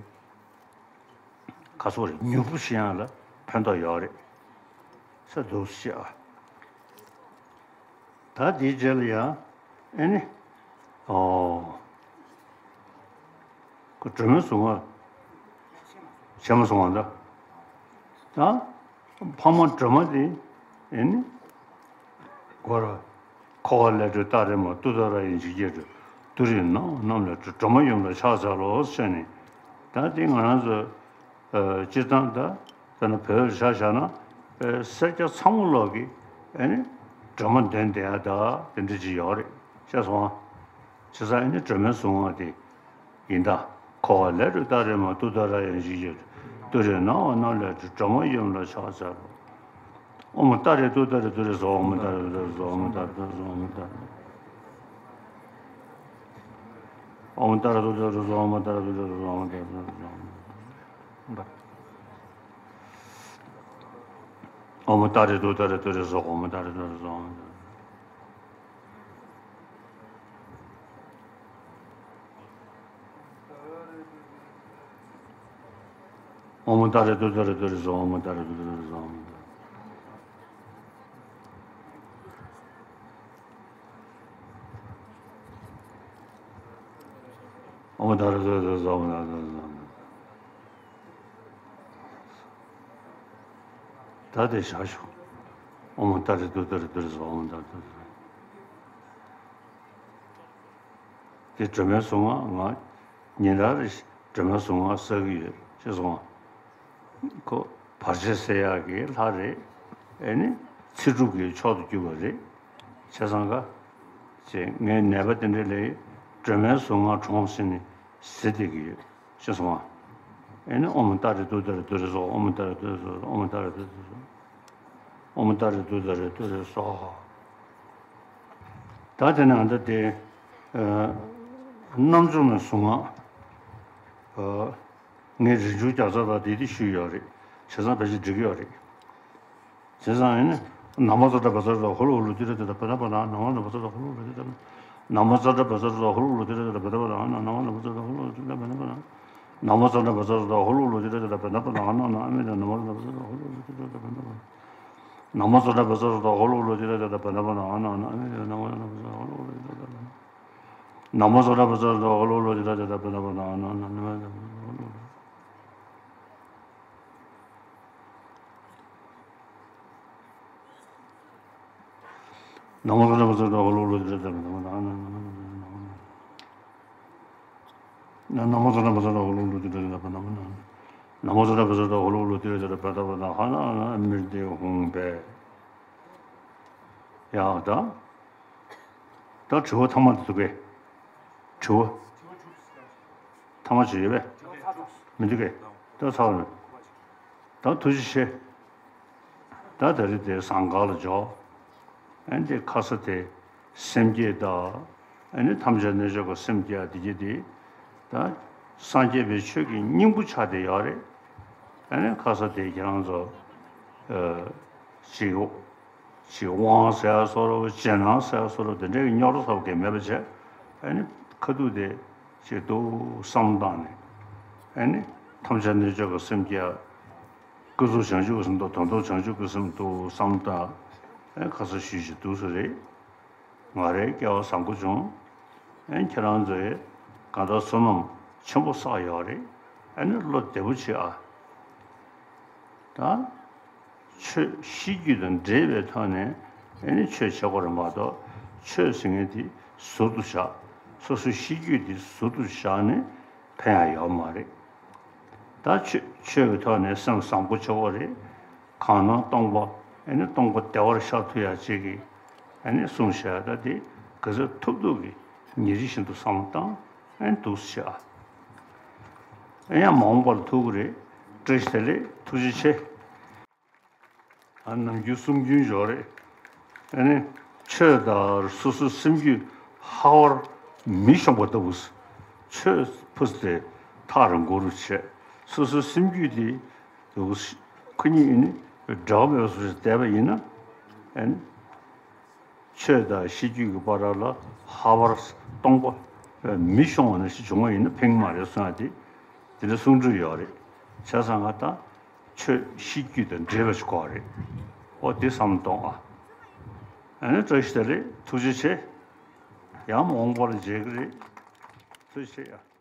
ག་ཚོད་རེད། མྱུར་པོ་བྱེད་ཡ་ལ་ཕན་ཐོགས་ཡོད་རེད། ས་འདུག་ཤག་ད་དེའི་རྗེས་ལ་ཡང་ཨེ་ནི། ཨོ། ཁོ་སྒྲོལ་མའི་གཟུངས་སྔགས་བྱས་མ་སོང་བ་འདྲ། ད་འཕགས་མ་སྒྲོལ་མ་དེ་ཨེ་ནི། གོ་ར། འཁོར་བ་ལས་སྒྲོལ་ཏཱ་རེ་མ། ཏུཏྟཱ་ར་ཡི་འཇིགས་བརྒྱད་སྒྲོལ། དུས་རེ་ནམ་མཁའ་རྣམས་ལས་སྒྲོལ། སྒྲོལ་མ་ཡུམ་ལ་ཕྱག་འཚལ་ལོ་ཟེར་ནས། ད་དེ་ང་རང་ཚོ། ཨ། སྤྱིར་བཏང་ད་དཔེར་ན་བོད་ལ་ཆ་བཞག་ན། ཨ། སེར་སྐྱ་ཚང་མ་ལོག་གི་ཨ་ནི་སྒྲོལ་མ་འདོན་བསྡད་ཡ་ད་དེ་འདྲ་ཅིག་ཡོད་རེད། ཤེས་སོང་ཨ། བྱས་ཙང་ཨ་ནི་སྒྲོལ་མའི་གཟུངས་སྔགས་དེ་ཡིན་ད། འཁོར་བ་ལས་སྒྲོལ་ཏཱ་རེ་མ། ཏུཏྟཱ་ར་ཡི་འཇིགས་བརྒྱད་སྒྲོལ། དུས་རེ་ནམ་མཁའ་རྣམས་ལས་སྒྲོལ། སྒྲོལ་མ་ཡུམ་ལ་ཕྱག་འཚལ་ལོ། ཨོཾ་ཏཱ་རེ་ཏུཏྟཱ་རེ་ཏུ་རེ་སྭཱ་ཧཱ། ཨོཾ་ཏཱ་རེ་ཏུཏྟཱ་རེ་ཏུ་རེ་སྭཱ་ཧཱ། ཨོཾ་ཏཱ་རེ་ཏུཏྟཱ་རེ་སྭཱ་ཧཱ། ཨོཾ་ཏཱ་རེ་ཏུཏྟཱ་རེ་སྭཱ་ཧཱ། ཨོཾ་ཏཱ་རེ་ཏུཏྟཱ་རེ་སྭཱ་ཧཱ། ཨོཾ་ཏཱ་རེ་ཏུཏྟཱ་རེ་སྭཱ་ཧཱ། ཨོཾ་ཏཱ་རེ་ཏུཏྟཱ་རེ་ཏུ་རེ་སྭཱ་ཧཱ། ཨོཾ་ཏཱ་རེ་ཏུཏྟཱ་རེ་སྭཱ་ཧཱ། ཨོཾ་ཏཱ་རེ་ཏུཏྟཱ་རེ་ཏུ་རེ་སྭཱ་ཧཱ། ཨོཾ་ཏཱ་རེ་ཏུཏྟཱ་རེ་ཏུ་རེ་སྭཱ་ཧཱ། ཨོཾ་ཏཱ་རེ་ཏུཏྟཱ་རེ་སྭཱ་ཧཱ། ཨོཾ་ཏཱ་རེ་ཏུཏྟཱ་རེ་སྭཱ་ཧཱ། ད་དེ་བཞག་ཤོག་ཨོཾ་ཏཱ་རེ་ཏུཏྟཱ་རེ་ཏུ་རེ་སྭཱ་ཧཱ། ཨོཾ་ཏཱ་རེ་ཏུཏྟཱ་རེ། དེ་སྒྲོལ་མའི་གཟུངས་སྔགས། ང་ཉིན་ལྟར་སྒྲོལ་མའི་གཟུངས་སྔགས་བསགས་ཀྱི་ཡོད། ཅེས་གསུངས་པ། ཁོ་བར་ཆད་སེལ་ཡག་གི་ལྷ་རེད། ཨེ་ནི་ཚེ་སྒྲུབ་ཀྱི་མཆོག་ཏུ་གྱུར་པ་རེད། བྱས་ཙང་ཀ་ཅེས་ངས་ནད་པ་དེ་འདྲ་ལ་སྒྲོལ་མའི་གཟུངས་སྔགས་གྲོངས་ཟིན་ནས་ཟེར་བསྡད་ཀྱི་ཡོད། ཅེས་གསུངས་པ། ཨེ་ནི་ཨོཾ་ཏཱ་རེ་ཏུཏྟཱ་རེ་ཏུ་རེ་སྭཱ་ཧཱ། ཨོཾ་ཏཱ་རེ་ཏུཏྟཱ་རེ་སྭཱ་ཧཱ། ཨོཾ་ཏཱ་རེ་ཏུཏྟཱ་རེ་སྭཱ་ཧཱ། ཨོཾ་ཏཱ་རེ་ཏུཏྟཱ་རེ་ཏུ་རེ་སྭཱ་ཧཱ། ད་དེ་ནས་ད་དེ་ཨ་རྣམ་འཇོམས་ཀྱི་གཟུངས་སྔགས། ཨ་ངས་རིན་འབྱུང་བརྒྱ་རྩ་དང་དེ་དེ་ཞུས་ཡོད་རེད། བྱས་ཙང་ཕལ་ཆེར་འགྲིག་གི་ཡོད་རེད། བྱས་ཙང་ཨེ་ནི། ན་མོ་ཙཱ་ཏྲ་བཛྲ་ཏ་ཧོ་ལོ་ཧོ་ལོ་ཏི་ར་ཏ་ཏ་པ་ད་པ་ད། ན་མོ་ན་མོ་ཙཱ་ཏྲ་ཧོ་ལོ་ཧོ་ལོ་ཏི་ར་ཏ་ཏ། ན་མོ་ཙཱ་ཏྲ་བཛྲ་ཏ་ཧོ་ལོ་ཧོ་ལོ་ཏི་ར་ཏ་ཏ་པ་ད་པ་ད། ན་མོ་ན་མོ་ཙཱ་ཏྲ་ཧོ་ལོ་ཧོ་ལོ་ཏི་ར་ཏ་ཏ་པ་ད་པ་ད། ན་མོ་ཙཱ་ཏྲ་བཛྲ་ཏ་ཧོ་ལོ་ཧོ་ལོ་ཏི་ར་ཏ་ཏ་པ་ད་པ་ད། ན་མོ་ཙཱ་ཏྲ་བཛྲ་ཏ་ཧོ་ལོ་ཧོ་ལོ་ཏི་ར་ཏ་ཏ་པ་ད་པ་ད། ན་མོ་ཙཱ་ཏྲ་བཛྲ་ཏ་ཧོ་ལོ་ཧོ་ལོ་ཏི་ར་ཏ་ཏ་པ་ད་པ་ད། ན་མོ་ཙཱ་ཏྲ་བཛྲ་ཏ་ཧོ་ལོ་ཧོ་ལོ་ཏི་ར་ཏ་ཏ་པ་ད་པ་ད། ན་མོ་ཙཱ་ཏྲ་བཛྲ་ཏ་ཧོ་ལོ་ཧོ་ལོ་ཏི་ར་ཏ་ཏ་པ་ད་པ་ད། ན་མོ་ཙཱ་ཏྲ་བཛྲ་ཏ་ཧོ་ལོ་ཧོ་ལོ་ཏི་ར་ཏ་ཏ་པ་ད་པ་ད། ན་མོ་ཙཱ་ཏྲ་བཛྲ་ཏ་ཧོ་ལོ་ཧོ་ལོ་ཏི་ར་ཏ་ཏ་པ་ད་པ་ད། ན་མོ་ཙཱ་ཏྲ་བཛྲ་ཏ་ཧོ་ལོ་ཧོ་ལོ་ཏི་ར་ཏ་ཏ་པ་ད་པ་ད། ན་མོ་ཙཱ་ཏྲ་བཛྲ་ཏ་ཧོ་ལོ་ཧོ་ལོ་ཏི་ར་ཏ་ཏ་པ་ད་པ་ད། ཧ་ན་ཨ་ན་མིར་དེ་ཧུང་པེ། ཡ་ད། ད་དྲི་བ་ཐ་མ་འདི་འདུག་གས། དྲི་བ་ཐ་མ་ཅིག་ཡོད་པས། མི་འདུག་གས། ད་ཚར་བ་རེད། ད་ཐུགས་རྗེ་ཆེ། ད་ད་རེས་དེ་ཟངས་དཀར་ལ་འཇོག་ཨ་ནི་དེ་ཁ་ས་དེ་སེམས་བསྐྱེད་དང་། ཨ་ནི་ཐམས་ཅད་གནོད་བྱེད་ཀྱི་སེམས་བསྐྱེད་དེ་གྱད་དེ། ད་སངས་རྒྱས་པའི་ཆོས་ཀྱི་སྙིང་པོ་ཆགས་བསྡད་ཡོད་རེད། ཨ་ནི་ཁ་ས་དེ་ཁྱེད་རང་ཚོ་ཨ་ཅིག་ཅིག་དབང་ཟེར་ཡ་བཟོ་འདྲ། རྗེས་གནང་ཟེར་ཡ་བཟོ་འདྲ། དེ་འདྲའི་རྙོག་དྲ་ཚ་པོ་གང་ཡང་མེད་པ་བྱས། ཨ་ནི་ཁ་ཐུག་དེ་ཅིག་ཏུ་བསམ་བློ་བཏང་ནས། ཨ་ནི་ཐམས་ཅད་གནོད་བྱེད་ཀྱི་སེམས་བསྐྱེད། ཀུན་རྫོབ་བྱང་ཆུབ་ཀྱི་སེམས་དང་དོན་རྟོགས་བྱང་ཆུབ་ཀྱི་སེམས་དུ་བསམ་དང་། ཨེ་ཁ་ས་ཞུས་ཤིག་འདུག་ས་རེད། ང་རའི་སྐལ་བ་བཟང་པོ་བྱུང་། ཨེ་ཁྱེད་རང་ཚོས་གང་ལྟར་བསོད་ནམས་ཆེན་པོ་བསགས་ཡོད་རེད། ཨ་ནི་བློ་བདེ་པོ་བྱེད་ཨ། ད་ཆོས་ཤེས་རྒྱུད་དང་འབྲེལ་བའི་ཐོག་ནས་ཨ་ནི་ཆོས་བྱེད་དགོས་རེད་མ་གཏོགས། ཆོས་ཟེར་མཁན་དེ་ཟུར་དུ་བཞག་སོ་སོའི་ཤེས་རྒྱུད་དེ་ཟུར་དུ་བཞག་ནས་ཕན་ཡག་ཡོད་མ་རེད། ད་ཆོས་ཆོས་ཀྱི་ཐོག་ནས་སེམས་བཟང་པོ་བྱེད་དགོས་རེད། གང་སྣང་སྟོང་པ། ཨ་ནི་སྟོང་པ་བདེ་བར་ཤར་ཐུབ་ཡག་ཅིག་གི་ཨ་ནི་གསུངས་བཞག་ད་དེ་ག་ཚོད་ཐུབ་ཐུབ་ཀྱིས་ཉིན་རེ་བཞིན་དུ་བསམ་བློ་བཏང་། ཨ་ནི་འདུག་སེ་བྱེད་ཨ། ཨ་ཡང་མ་འོངས་པ་ལ་ཐུག་གི་རེད། བཀྲ་ཤིས་བདེ་ལེགས། ཐུགས་རྗེ་ཆེ། ཨ་ནམ་རྒྱུན་གསུང་རྒྱུན་ཡོད་རེད། ཨ་ནི་ཆོས་དང་སོ་སོའི་སེམས་རྒྱུད་ཧ་བར་མི་ཤོང་པ་ལྟ་བུ། ཆོས་ཕུ་སུ་དེ་ཐག་རིང་པོ་རུ་བྱས། སོ་སོའི་སེམས་རྒྱུད་དེ་ཁོ་གཉིས་ནི་འབྲལ་བ་མེད་པ་བཟོ་ཞིག་བསྡད་པ་ཡིན་ན། ཨ་ནི་ཆོས་དང་ཤེས་རྒྱུད་ཀྱི་བར་ལ་ཧ་བར་སྟོང་པ་མི་ཤོང་བ་ནང་བཞིན་བྱུང་བ་ཡིན་ན་ཕན་གྱི་མ་རེད་གསུང་ཡ་དེ། དེ་འདྲ་གསུང་སྲོལ་ཡོད་རེད། བྱས་ཙང་ང་ད་ཆོས་ཤེས་རྒྱུད་དང་འབྲེལ་བ་ཞིག་དགོས་རེད། ཨོ་དེ་བསམ་བློ་གཏོང་ཨ། ཨ་ནི་བཀྲ་ཤིས་བདེ་ལེགས། ཐུགས་རྗེ་ཆེ། ཡང་མ་འོངས་པ་ལ་མཇལ་གི་རེད། ཐུགས་རྗེ་ཆེ་ཡ།